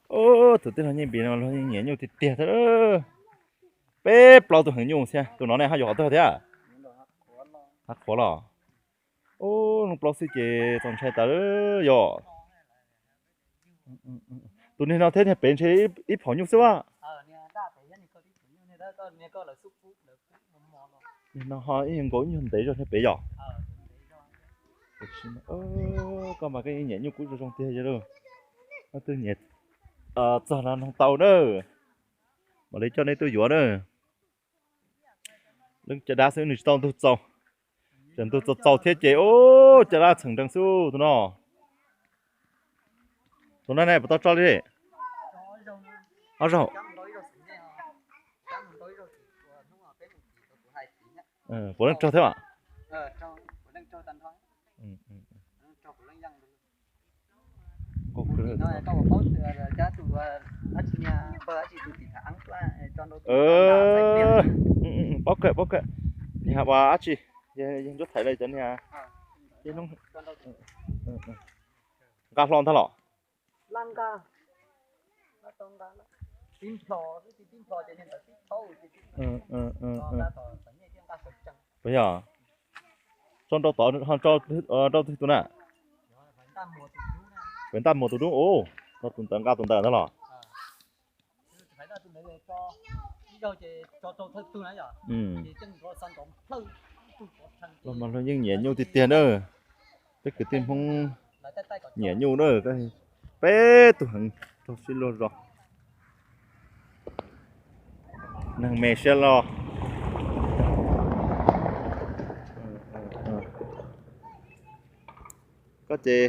Tus tij laug Nyiaj Npis no los yeej nyiam nyuj tiag tiag thiab. Peb plaub tug heev nyuj thiab, tus no ne ho yuav qhov twg thiab? Hav qhuav los. Ub, lub plaub xwb ces txaus ntshai tas yom. Tus niag no thiab niag pem ntshe ib phom nyuj xwb a. Niag no ho ib nkaus ib nyuag ntev zog niag pem yom. Koj mas koj yeej nyiam nyuj kub zoo zoo tiag lauj. Koj twb nyiam txog no noog tau na. Mam li coj nej tuaj yuav na. Leej caj dab xwb nws tsis tau ntug txaus. Tseem ntug txaus txaus thiab ces ub, caj dab txheem nrees xwb tus no. Tus no ne puas tau tso li? Ob zaug. Puav leej raug thiab. Paub kawm, paub kawm. Niag ua dab tsi? Yog ntsuab thaiv li cov niag nqa hlo ntag los? Puas yog? Tso rau tod ho rau twg tus na? Pem ntaj muag tus dub. Tus ntawd nqa tus ntawd ntag los? Los mas luag yeej nyiam nyuj tiag tiag na. Peb kwv tij Hmoob nyiam nyuj na. Peb tug heev raug sib luag zos. Neeg me siab loj. Koj ces